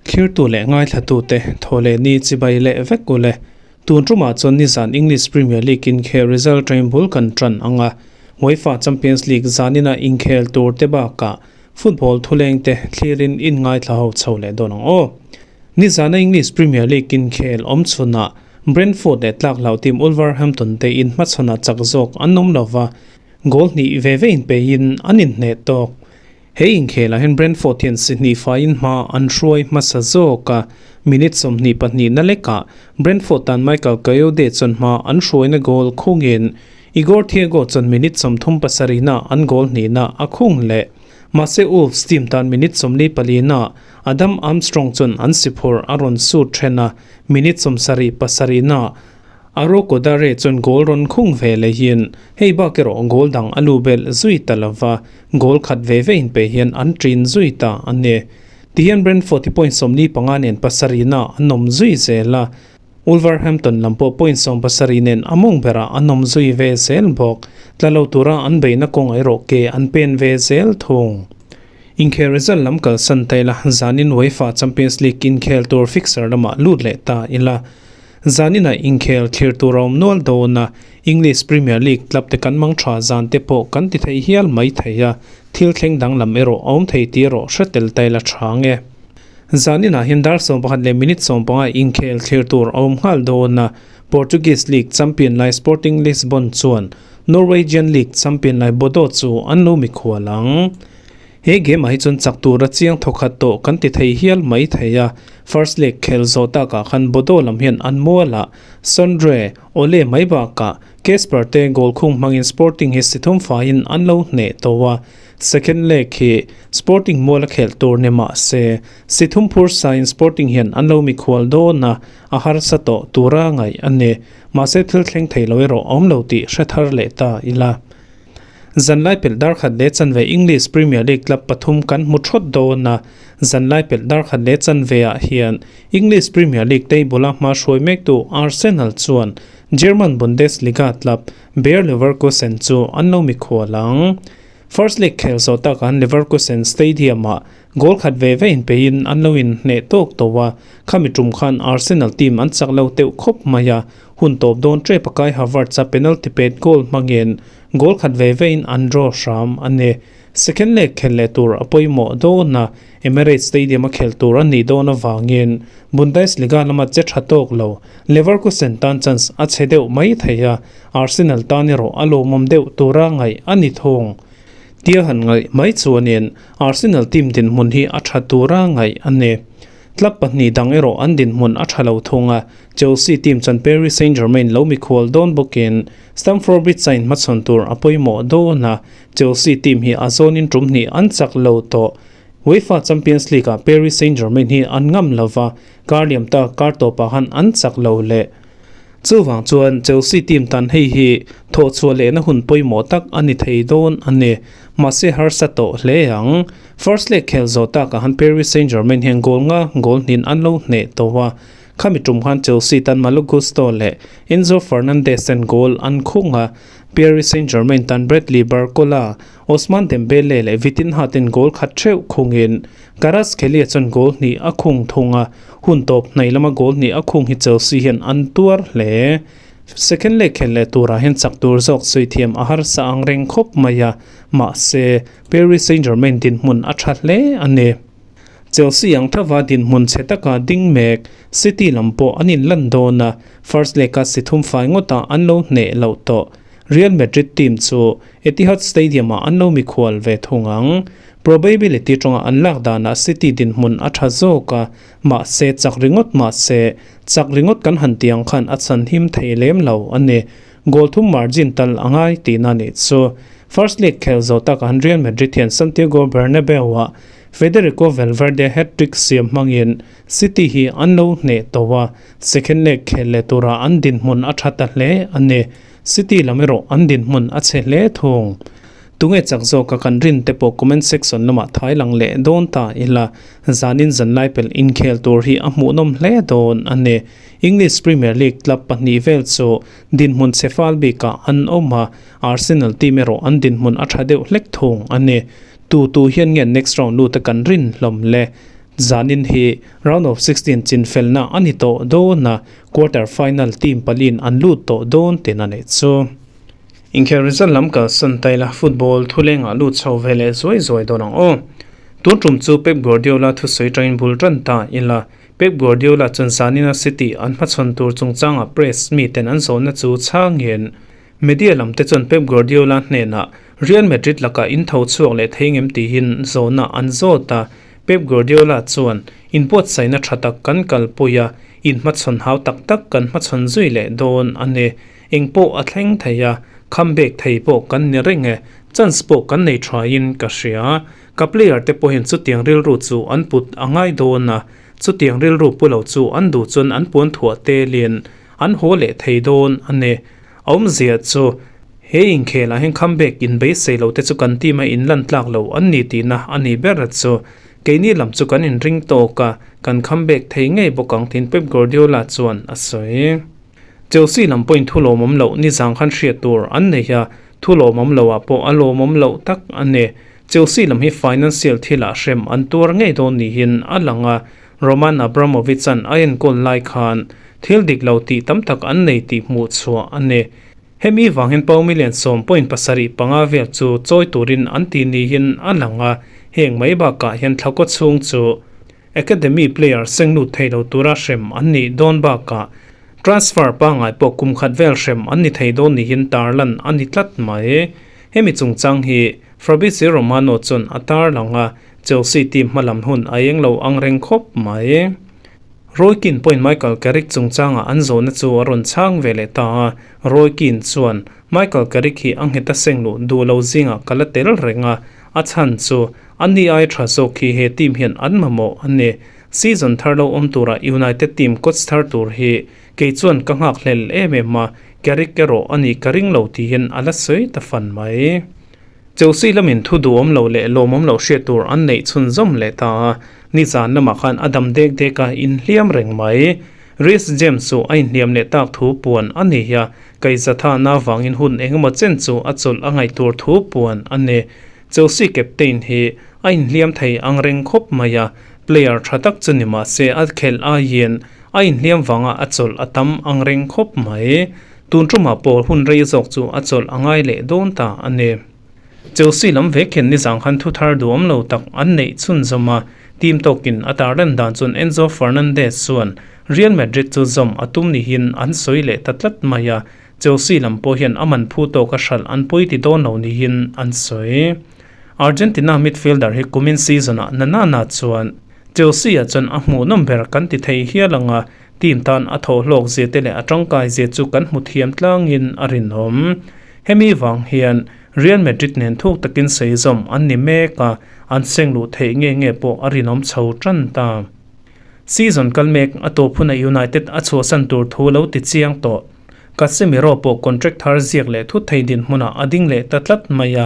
Thlirtu leh ngaithlatute thaw leh ni chibai leh vek u le. Tun tumah chuan nizan English Premier League inkhel result train bul kan tan ang a, UEFA Champions League zanina inkhel tur te bakah football thulengte thlirin in ngaithla ho chho leh dawn ang aw. Nizana English Premier League inkhel awm chhunah Brentford leh tlak hlau team Wolverhampton te inhmachhawnah chak zawk an awm lova, goal hnih ve ve inpeiin an inhneh tawk. He inkhelah hian Brentford hian si hnih faiin hma an hruai hmasa zawk a, minute 22 na lekah Brentford tan Michael Kayode chuan hma an hruaina goal khungin Igor Thiago chuan minute 37 na an goal hnihna a khung leh. Mahse Wolves team tan minute 44 na Adam Armstrong chuan an si phur a rawn sut then a, minute 77 na Aro Kodare chuan goal rawn khung ve lehin hei bak erawh goal dang a lu belh zui ta lova, goal khat ve ve inpe hian an ṭin zui ta a ni. Tihian Brentford hi point 45 nen pasarihna an awm zui zel a, Wolverhampton lam pawh point 70 nen a mawng berah an awm zui ve zel bawk. Tla lo tura an beihna kawng erawh ke an pen ve zel thung. Inkhel result lam kalsan ta ila, zanin UEFA Champions League inkhel tur fixture lamah lut leh ta ila. Zaninah inkhel thlir tur a awm nual dawn a, English Premier League club te kan mang tha zan te pawh kan ti thei hial mai thei a, thil thleng danglam erawh a awm thei tih erawh hre tel ta ila tha nge. Zaninah hian dar 11 leh minute 15 inkhel thlir tur a awm nghal dawn a, Portuguese League champion lai Sporting Lisbon chuan Norwegian League champion lai Bodo chu an lo mikhual ang. He game ah hi chuan chak tur a chiang thawkhat tawh kan ti thei hial mai thei a, first leg khel zawh takah khan Bodo lam hian an mualah Sondre, Ole mai bakah Kasper te goal khung hmangin Sporting hi si thum faiin an lo hneh tawh a, second leg hi Sporting mual a khelh tur ni mah se si thum phur sain Sporting hian an lo mikhual dawn a, a harsa tawh tura ngaih a ni. Mahse thil thleng thei lo erawh a awm lo tih hre thar leh ta ila. Zanlai pelh dar khat leh chanve English Premier League club pathum kan hmu thawt dawn a, zanlai pelh dar khat leh chanve ah hian English Premier League table a hma hruai mektu Arsenal chuan German Bundesliga club Bayer Leverkusen chu an lo mikhual ang. First leg khel zawh takah Leverkusen Stadium ah goal khat ve ve inpeiin an lo inhneh tawk tawh a, khami tum khan Arsenal team an chak lo teuh khawp mai a, hun tawp dawn tep a Kai Havertz a penalty pet goal hmangin goal khat ve vein an draw hram a ni. Second leg khel leh tur a pawimawh dawn a, Emirates Stadium a khel tur a nih dawn avangin Bundesliga lama che tha tawk lo Leverkusen tan chance a chhe deuh mai thei a, Arsenal tan erawh a lawmawm deuh tura ngaih a ni thung. Tia han ngaih mai chuanin Arsenal team dinhmun hi a tha tura ngaih a ni. Club pahnih dang erawh an dinhmun a tha lo thung a, Chelsea team chuan Paris Saint-Germain lo mikhual dawn bawkin Stamford Bridge a inhmachhawn tur a pawimawh dawn a, Chelsea team hi a zawnin tum hnih an chak lo tawh. UEFA Champions League ah Paris Saint-Germain hi an ngam lova, kar liam ta kar tawpah khan an chak lo leh. Chuvang chuan Chelsea team tan hei hi thawhchhuah lehna hun pawimawh tak a ni thei dawn a ni. Mahse harsa tawh hle ang. First leg khel zawh takah han Paris Saint-Germain hian goal nga goal hnin an lo hneh tawh a. Khami tum khan Chelsea tan Malo Gusto leh Enzo Fernandez ten goal an khung a. Paris Saint-Germain tan Bradley Barcola, Ousmane Dembele leh Vitinha ten goal khat theuh khungin Kvaratskhelia chuan goal hnih a khung thung a, hun tawp hnaih lama goal hnih a khung hi Chelsea hian an tuar hle. Second leg khelh leh turah hian chak tur zawk sawi thiam a harsa ang reng khawp mai a, mahse Paris Saint-Germain dinhmun a tha hle a ni. Chelsea ang thava dinhmun chhe taka ding mek City lam pawh an inlan dawn a, first leg-a si thum fai ngawtah an lo hneh loh tawh. Real Madrid team chu Etihad Stadium-ah an lo mikhual ve thung ang. Probability tawnga an lak danah City dinhmun a tha zawk a, mahse chak ringawt mahse chak ringawt kan han tih ang khan a chhan him thei lem lo a ni. Goal thum margin tal a ngai tihna nih chu. First leg khel zawh takah han Real Madrid hian Santiago Bernabeu-ah Federico Valverde hat-trick siam hmangin City hi an lo hneh tawh a, second leg khel leh turah an dinhmun a tha ta hle a ni. City lam erawh an dinhmun a chhe hle thung. Tunge chak zawka kan rin te pawh comment section lamah thai lang leh dawn ta ila. Zanin zanlai pel inkhel tur hi a hmuhnawm hle dawn a ni. English Premier League club pahnih vel chu dinhmun chhe fal bikah an awm a, Arsenal team erawh an dinhmun a tha deuh hlek thung a ni. Tu tu hian nge next round lut a kan rin hlawm le? Zanin hi round of 16 chinfelna a ni tawh dawn a, quarter final team paliin an lut tawh dawn tin a nih chu. Inkhel result lam kalsan ta ila football thulengah lut chho ve leh zuai zuai dawn ang aw. Tun tum chu Pep Guardiola thusawi tangin bul tan ta ila, Pep Guardiola chuan zanina City an hmachhawn tur chungchanga press miten an zawhna chu chhangin Media lam te chuan Pep Guardiola hnenah Real Madrid lakah in tho chhuak leh thei ngem tiin zawhna an zawt a, Pep Guardiola chuan, Inbuatsaihna tha tak kan kalpui a, inhmachhawn hau tak tak kan hmachhawn zui leh dawn a ni. Engpawh a thleng thei a, comeback thei pawh kan ni reng e, chance pawh kan nei thain ka hria. Ka player te pawhin chutiang rilru chu an put a ngai dawn a, chutiang rilru pu lo chu an duh chuan an puan thuah telin an haw leh thei dawn a ni. A awmzia chu he inkhelah hian comeback in beisei lo te chu kan team a inlan tlak lo an ni tihna a ni ber a chu. Keini lam chu kan inring tawk a, kan comeback thei ngei bawk ang tiin Pep Guardiola chuan a sawi. Chelsea lam pawhin thu lawmawm loh nizang khan hriat tur an nei a, thu lawmawm loh ah pawh a lawmawm loh tak a ni. Chelsea lam hi financial thilah hrem an tuar ngei dawn niin a lang a, Roman Abramovich-a'n a enkawl lai khan thil dik lo tih tam tak an nei tih hmuh chhuah a ni. Hemi vang hian pau million 10.75 vel chu chawi turin an ti niin a lang a, heng mai bakah hian thlakaw chhung chu Academy player seng lut thei lo tura hrem an nih dawn bakah transfer pangngai pawh kum khat vel hrem an ni thei dawn niin tarlan a ni tlat mai. Hemi chungchang hi Fabrizio Romano chuan a tarlang a, Chelsea team hmalam hun a eng lo ang reng khawp mai. Roy Keane pawhin Michael Carrick chungchangah an zawhna chu a rawn chhang ve leh ta a, Roy Keane chuan, Michael Carrick hi a nghet a seng luh duh lo zingah ka la tel reng a, a chhan chu a ni ai tha zawk hi he team hian an mamawh a ni. Season thar lo awm tura United team coach thar tur hi kei chuan ka nghak hlel em em a, Carrick erawh a nih ka ring lo tiin a la sawi ta fan mai. Chelsea lamin thu duhawm lo leh lawmawm loh hriat tur an neih chhunzawm leh ta a, nizan lamah khan a dam dek dek a inhliam reng mai. Reece James chu a inhliam leh tak thu puan a ni a, kaihzathana avangin hun engemaw chen chu a chawlh a ngaih tur thu puan a ni. Chelsea captain hi a inhliam thei ang reng khawp mai a, player tha tak chu ni mah se a khelh aiin a inhliam vanga a chawlh a tam ang reng khawp mai. Tun tumah pawh hun rei zawk chu a chawlh a ngai leh dawn ta a ni. Chelsea lam ve khen nizang khan thu thar duhawm lo tak an neih chhunzawm a, team tawkin a tarlan dan chuan Enzo Fernandez chuan Real Madrid chu zawm a tum nihin an sawi leh ta tlat mai a, Chelsea lam pawh hian a man phu tawka hralh an pawi ti dawn lo nihin an sawi. Argentina midfielder hi kumin season-ah na na na chuan Chelsea-ah chuan a hmuhnawm ber kan ti thei hial ang a, Team tan a thawhhlawk zia te leh a tangkai zia chu kan hmu thiam tlangin a rinawm. Hemi vang hian Real Madrid nen thuk takin sawi zawm an ni mek a, an seng luh theih nge nge pawh a rinawm chho tan ta. Season kal mek a tawp huna United a chhuahsan tur thu lo ti chiang tawh. Casemiro pawh contract thar ziak leh thut thei dinhmunah a ding leh ta tlat mai a,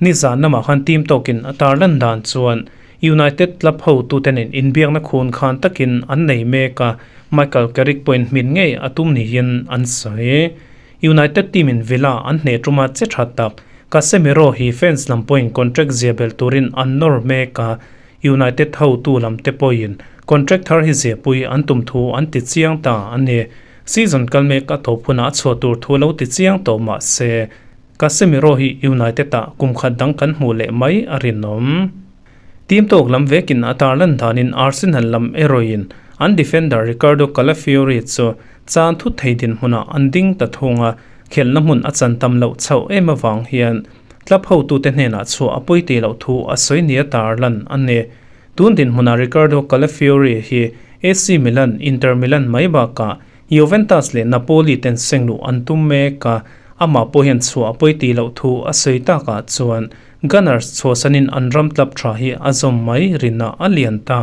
nizan lamah khan team tawkin a tarlan dan chuan United club hotute nen inbiakna khun khan takin an nei mek a, Michael Carrick pawhin hmin ngei a tum niin an sawi. United team in Villa an hneh tuma che tha tak Casemiro hi fans lam pawhin contract zia belh turin an nawr mek a, United hotu lam te pawhin contract thar hi ziahpui an tum thu an ti chiang ta a ni. Season kal mek a tawp hunah a chhuah tur thu lo ti chiang tawh mah se, Casemiro hi United ah kum khat dang kan hmuh leh mai a rinawm. Team tawk lam vekin a tarlan danin Arsenal lam erawhin an defender Riccardo Calafiori chu chan thut thei dinhmunah an ding ta thung a, khelhna hmun a chan tam loh chhoh em avang hian club hotute hnenah chhuah a pawi tih loh thu a sawi nia tarlan a ni. Tun dinhmunah Riccardo Calafiori hi AC Milan, Inter Milan mai bakah Juventus leh Napoli ten seng luh an tum mek a, amah pawh hian chhuah a pawi tih loh thu a sawi takah chuan Gunners chhuahsanin an ram club tha hi a zawm mai rinna a lian ta.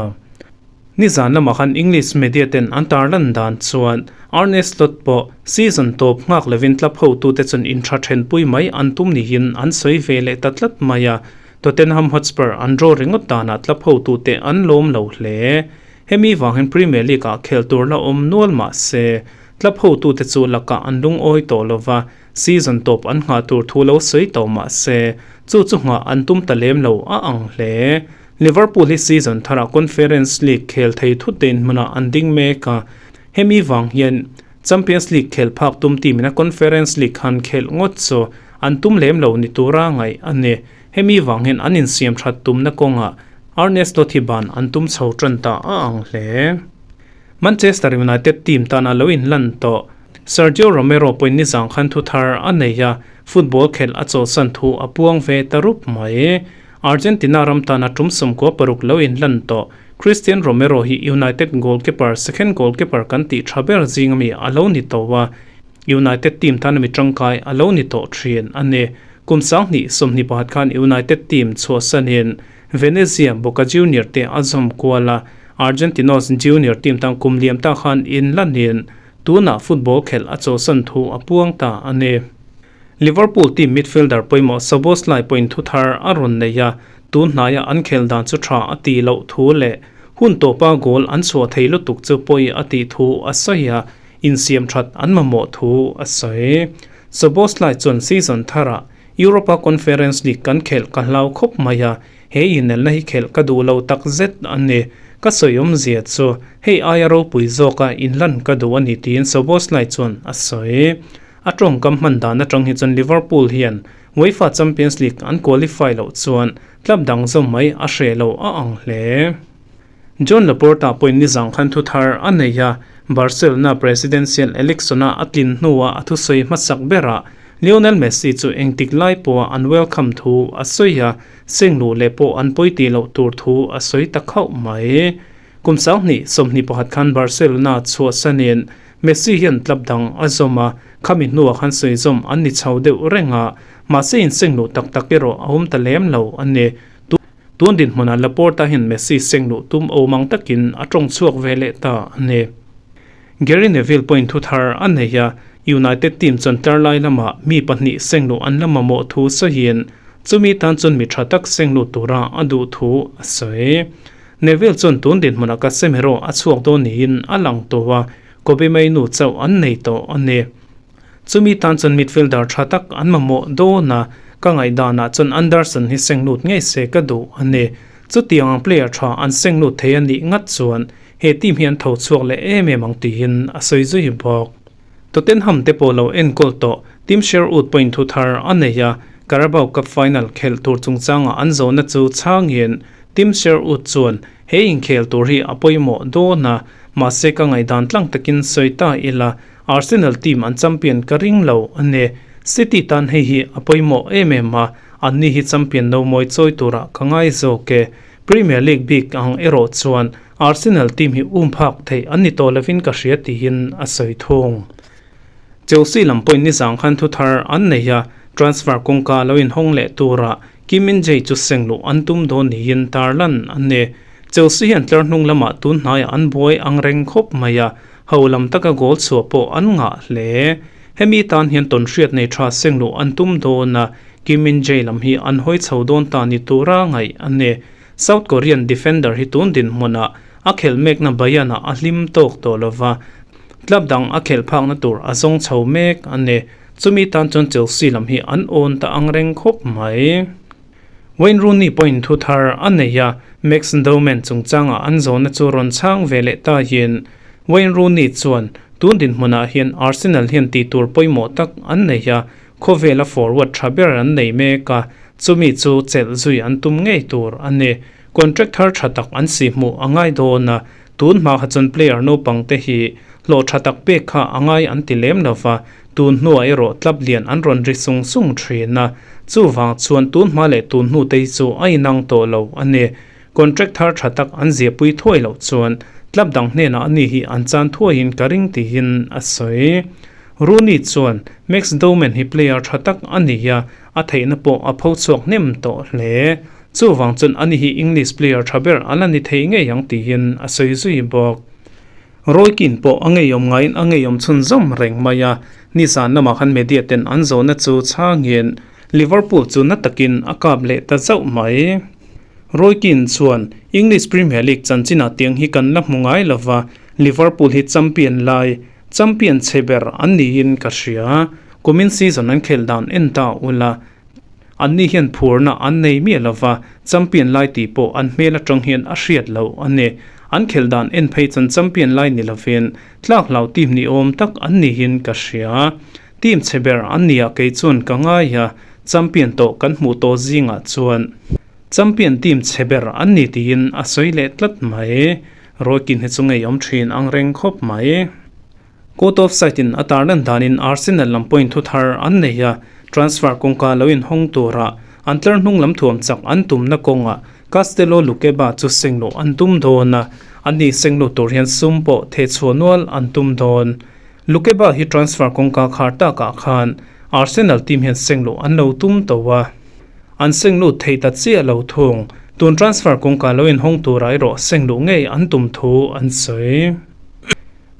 Nizan lamah khan English media ten an tarlan dan chuan Arne Slot pawh season tawp nghak lovin club hotute chuan intha thenpui mai an tum niin an sawi ve leh ta tlat mai a, Tottenham Hotspur an draw ringawt danah club hotute an lawm lo hle. Hemi vang hian Premier League ah khel tur la awm nual mah se club hotute chu lakah an lungawi tawh lova, season tawp an nghah tur thu lo sawi tawh mah se chu chu nghah an tum ta lem lo a ang hle. Liverpool hi season tharah Conference League khel thei thut te inhmunah an ding mek a, hemi vang hian Champions League khel phak tum team ina Conference League han khelh ngawt chu an tum lem lo ni tura ngaih a ni. Hemi vang hian an insiam that tumna kawngah Arne Slot hi ban an tum chho tan ta a ang hle. Manchester United team tana lo inlan tawh Sergio Romero pawhin nizang khan thu thar a nei a, football khelh a chawlhsan thu a puang ve ta rup mai. Argentina ram tana tum 16 lo inlan tawh Cristian Romero hi United goalkeeper second goalkeeper kan tih tha ber zing ami a lo ni tawh a, United team tana mi tangkai a lo ni tawh thin a ni. Kum 2021 khan United team chhuahsanin Venezia Boca Junior te a zawm kual a, Argentinos Junior team tan kum liam ta khan inlanin tunah football khelh a chawlhsan thu a puang ta a ni. Liverpool team midfielder pawimawh Szoboszlai pawhin thu thar a rawn nei a, tun hnaia an khel dan chu tha a tih loh thu leh hun tawpa goal an chhuah thei lutuk chu pawi a tih thu a sawi a, insiam that an mamawh thu a sawi. Szoboszlai chuan season tharah Europa Conference League kan khelh ka hlau khawp mai a, he inelna hi khelh ka duh lo tak zet a ni. Ka sawi awmzia chu hei aia ropui zawka inlan ka duh a ni tiin Szoboszlai chuan a sawi. A tawngkam hman dan atang hi chuan Liverpool hian UEFA Champions League an qualify loh chuan club dang zawm mai a hreh lo a ang hle. Joan Laporta pawhin nizang khan thu thar a nei a, Barcelona presidential election-a a tlin hnuah a thusawi hmasak berah Lionel Messi chu engtik lai pawha an welcome thu a sawi a, seng luh leh pawh an pawi tih loh tur thu a sawi ta khauh mai. Kum 2021 khan Barcelona chhuahsanin Messi hian club dang a zawm a, khami hnuah khan sawi zawm an ni chho deuh reng a, mahse inseng luh tak tak erawh a awm ta lem lo a ni. Tun dinhmunah Laporta hian Messi seng luh tum awm ang takin a tawng chhuak ve leh ta a ni. Gary Neville pawhin thu thar a nei a, United team chuan tlar lai lamah mi pahnih seng luh an la mamawh thu sawiin chumi tan chuan mi tha tak seng lut tura a duh thu a sawi. Neville chuan tun dinhmunah Casemiro a chhuak dawn niin a lang tawh a, Kobbie Mainoo chauh an nei tawh a ni. Chumi tan chuan midfielder tha tak an mamawh dawn a, ka ngaihdanah chuan Anderson hi seng lut ngei se ka duh a ni. Chutiang ang player tha an seng lut thei a nih ngat chuan he team hi an tho chhuak leh em em ang tiin a sawi zui bawk. Tottenham te pawh lo enkawl tawh Tim Sherwood pawhin thu thar a nei a, Carabao Cup final khelh tur chungchangah an zawhna chu chhangin Tim Sherwood chuan he inkhel tur hi a pawimawh dawn a, mahse ka ngaihdan tlang takin sawi ta ila, Arsenal team an champion ka ring lo a ni. City tan hei hi a pawimawh em em a, anni hi champion no mawi chawi turah ka ngai zawk e. Premier League bik ang erawh chuan Arsenal team hi um phak theih an ni tawh lovin ka hria tiin a sawi thung. Chelsea lam pawhin nizang khan thu thar an nei a, transfer kawngka lo inhawng leh turah Kim Min-jae chu seng luh an tum dawn niin tarlan an ni. Chelsea hian tlar hnung lamah tun hnaiah an buai ang reng khawp mai a, ho lam taka goal chhuah pawh an ngah hle. Hemi tan hian tawnhriat nei tha seng luh an tum dawn a, Kim Min-jae lam hi an hawi chho dawn ta ni tura ngaih an ni. South Korean defender hi tun dinhmunah a khelh mekna Bayern-ah a hlim tawk tawh lova, club dang a khelh phakna tur a zawng chho mek a ni. Chumi tan chuan Chelsea lam hi an awn ta ang reng khawp mai. Wayne Rooney pawhin thu thar a nei a, Max Dowman chungchangah an zawhna chu rawn chhang ve leh ta hian Wayne Rooney chuan tun dinhmunah hian Arsenal hian tih tur pawimawh tak an nei a, khawvela forward tha ber an nei mek a, chumi chu chelh zui an tum ngei tur a ni. Contract thar tha tak an si hmuh a ngai dawn a, tun hma kha chuan player naupang te hi hlawh tha tak pek kha a ngai an ti lem lo va, tun hnuah erawh club lian an rawn ri sung sung thin a, chuvang chuan tun hma leh tun hnu te hi chu a inang tawh lo a ni. Contract thar tha tak an ziahpui thuai loh chuan club dang hnenah ani hi an chan thuaiin ka ring tiin a sawi. Rooney chuan Max Dowman hi player tha tak a ni a, a theihna pawh a pho chhuak hnem tawh hle. Chuvang chuan ani hi English player tha ber a la ni thei ngei ang tiin a sawi zui bawk. Roy Keane pawh a ngeiawm ngaiin a ngeiawm chhunzawm reng mai a, nizan lamah khan media ten an zawhna chu chhangin Liverpool chu na takin a kap leh ta zauh mai. Roy Keane chuan, English Premier League chanchinah tiang hi kan la hmu ngai lova, Liverpool hi champion lai, champion chhe ber an niin ka hria. Kumin season an khelh dan en ta ula, anni hian phurna an nei miah lova, champion lai tih pawh an hmel atang hian a hriat loh a ni. An khelh dan en phei chuan champion lai ni lovin tlak hlau team ni awm tak an niin ka hria. Team chhe ber an nia kei chuan ka ngai a, champion tawh kan hmuh tawh zingah chuan champion team chhe ber an ni tiin a sawi leh tlat mai. Roykin hi chu ngeiawm thin ang reng khawp mai. Court of side in a tarlan danin Arsenal lam point thu thar an nei a, transfer kawngka lo inhawng tura an tlar hnung lam thuam chak an tumna kawngah Castello Lukeba chu sengluh an tum dawn a, an ni sengluh tur hian sum pawh thehchhuah nual an tum dawn. Lukeba hi transfer kawngka khar takah khan Arsenal team hian sengluh an lo tum tawh a, an senglut thei ta chiah lo thung. Tun transfer kawngka lo inhawng turah erawh sengluh ngei an tum thu an sawi.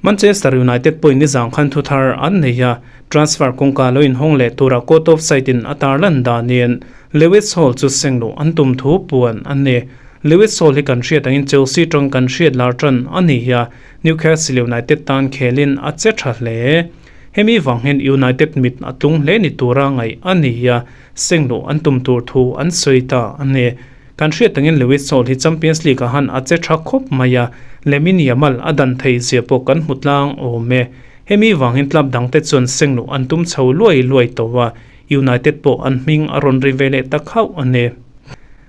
Manchester United pawhin nizang khan thu thar an nei a, transfer kawngka lo inhawng leh turah court of side in a tarlan danin Lewis Hall chu sengluh an tum thu puan a ni. Lewis Hall hi kan hriat angin Chelsea tang kan hriat lar tan a ni a, Newcastle United tan khelin a che tha hle. Hemi vang hian United mit a tlung hle ni tura ngaih a ni a, sengluh an tum tur thu an sawi ta a ni. Kan hriat angin Lewis Hall hi Champions League ah han a che tha khawp mai a, Lamine Yamal a dan thei zia pawh kan hmu tlang awm e. Hemi vang hian club dangte chuan sengluh an tum chho luai luai tawh a, United pawh an hming a rawn ri ve leh ta khauh a ni.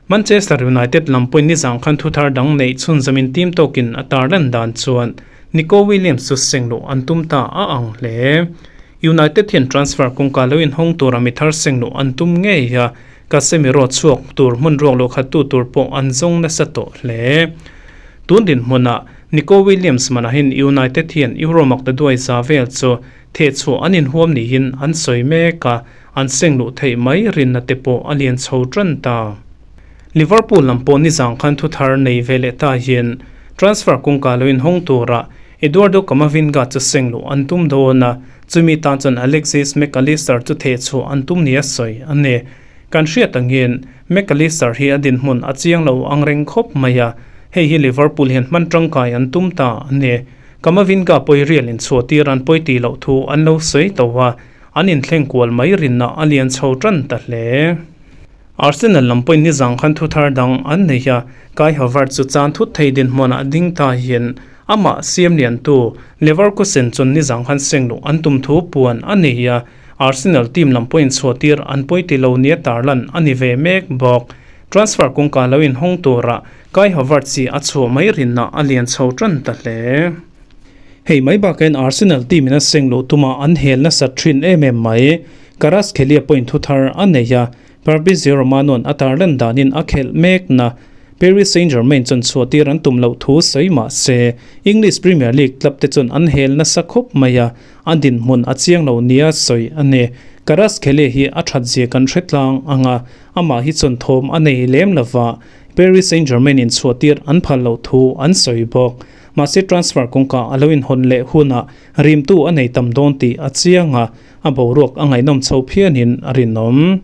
Manchester United lam pawhin nizang khan thuthar dang neih chhunzamin team tawkin a tarlan dan chuan Nico Williams chu sengluh an tum ta a ang hle. United hian transfer kawngka lo inhawng tura mi thar sengluh an tum ngei a, Casemiro chhuak tur hmun ruak luh khattu tur pawh an zawng nasa tawh hle. Tun dinhmunah Nico Williams manahin United hian Euro maktaduai za vel chu thehchhuah an inhuam niin an sawi mek a, An seng luh theih mai rinna te pawh a lian chho tan ta. Liverpool lam pawh nizang khan thu thar nei ve leh ta hian transfer kawngka lo inhawng tura Eduardo Camavinga chu seng luh an tum dawn a, chumi tan chuan Alexis Mac Allister chu thehchhuah an tum nia sawi a ni. Kan hriat angin Mac Allister hi a dinhmun a chiang lo ang reng khawp mai a, hei hi Liverpool hian hman tangkai an tum ta a ni. Camavinga pawi rial inchhuah tir an pawi tih loh thu an lo sawi tawh a, An inthleng kual mai rinna a lian chho tan ta hle. Arsenal lam pawhin nizang khan thu thar dang an nei a, Kai Havertz chu chan thut thei dinhmunah ding ta hian amah siam liantu Leverkusen chuan nizang khan sengluh an tum thu puan a nei a, Arsenal team lam pawhin chhuahtir an pawi ti lo nia tarlan a ni ve mek bawk. Transfer kawngka lo inhawng tura Kai Havertz hi a chhuah mai rinna a lian chho tan ta hle. Hei mai bakain Arsenal team in a seng luh tuma an hel nasat thin em em mai. Kvaratskhelia point thu thar a nei a, Fabrizio Romano-a'n a tarlan danin a khelh mek na. Paris Saint-Germain chuan chhuahtir an tum loh thu sawi mah se, English Premier League club te chuan an hel nasa khawp mai a, a dinhmun a chiang lo nia sawi a ni. Kvaratskhelia hi a that zia kan hre tlang ang a, amah hi chuan thawm a nei lem lova, Paris Saint-Germain in chhuahtir an phal loh thu an sawi bawk. Mahse transfer kawngka a lo inhawn leh hunah rimtu a nei tam dawn tih a chiang a, a boruak a ngaihnawm chho phianin a rinawm.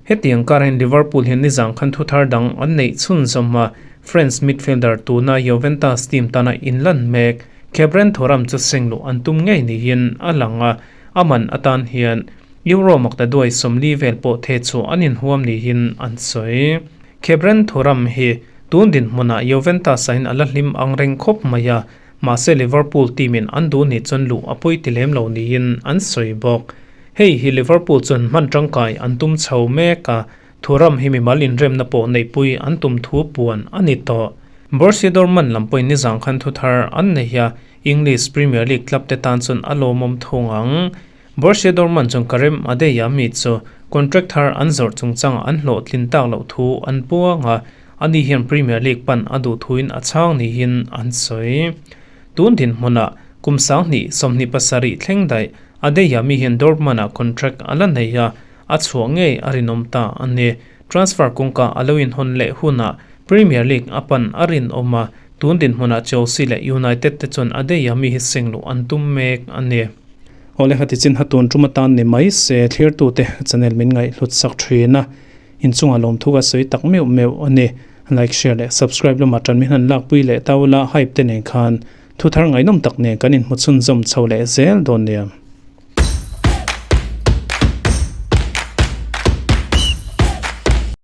Hetiang karahin Liverpool hian nizang khan thu thar dang an neih chhunzawm a, French midfielder tuna Juventus team tana inlan mek Khephren Thuram chu sengluh an tum ngei niin a lang a, a man atan hian Euro maktaduai 40 vel pawh the chu an inhuam niin an sawi. Khephren Thuram hi Tun dinhmunah Juventus a in a la hlim ang reng khawp mai a, mahse Liverpool team in an duh nih chuan luh a pawi ti lem lo niin an sawi bawk. Hei hi Liverpool chuan hman tangkai an tum chho mek a, Thuram hi mimal inremna pawh neihpui an tum thu puan a ni tawh. Borussia Dortmund lam pawhin nizang khan thu thar an nei a, English Premier League club te tan chuan a lawmawm thung ang. Borussia Dortmund chuan Karim Adeyemi chu contract thar an zawrh chungchangah an hlawhtlin tak loh thu an puang a, ani hian Premier League pan a duh thuin a chhang niin an sawi. Tun dinhmunah kum 2027 thleng daih Adeyemi hian Dortmund-ah contract a la nei a, a chhuah ngei a rinawm ta a ni. Transfer kawngka a lo inhawn leh hunah Premier League a pan a rinawm a, tun dinhmunah Chelsea leh United te chuan Adeyemi hi seng luh an tum mek a ni. Awle hati chin ha tun tum atan ni mai se thlirtute channel min ngaihhlut sak thin a, inchungah lawmthu ka sawi tak meuh meuh a ni. Like, share leh subscribe lamah tan min han lakpui leh ta ula hype te nen khan thu thar ngaihnawm tak nen kan inhmu chhunzawm chho leh zel dawn nia.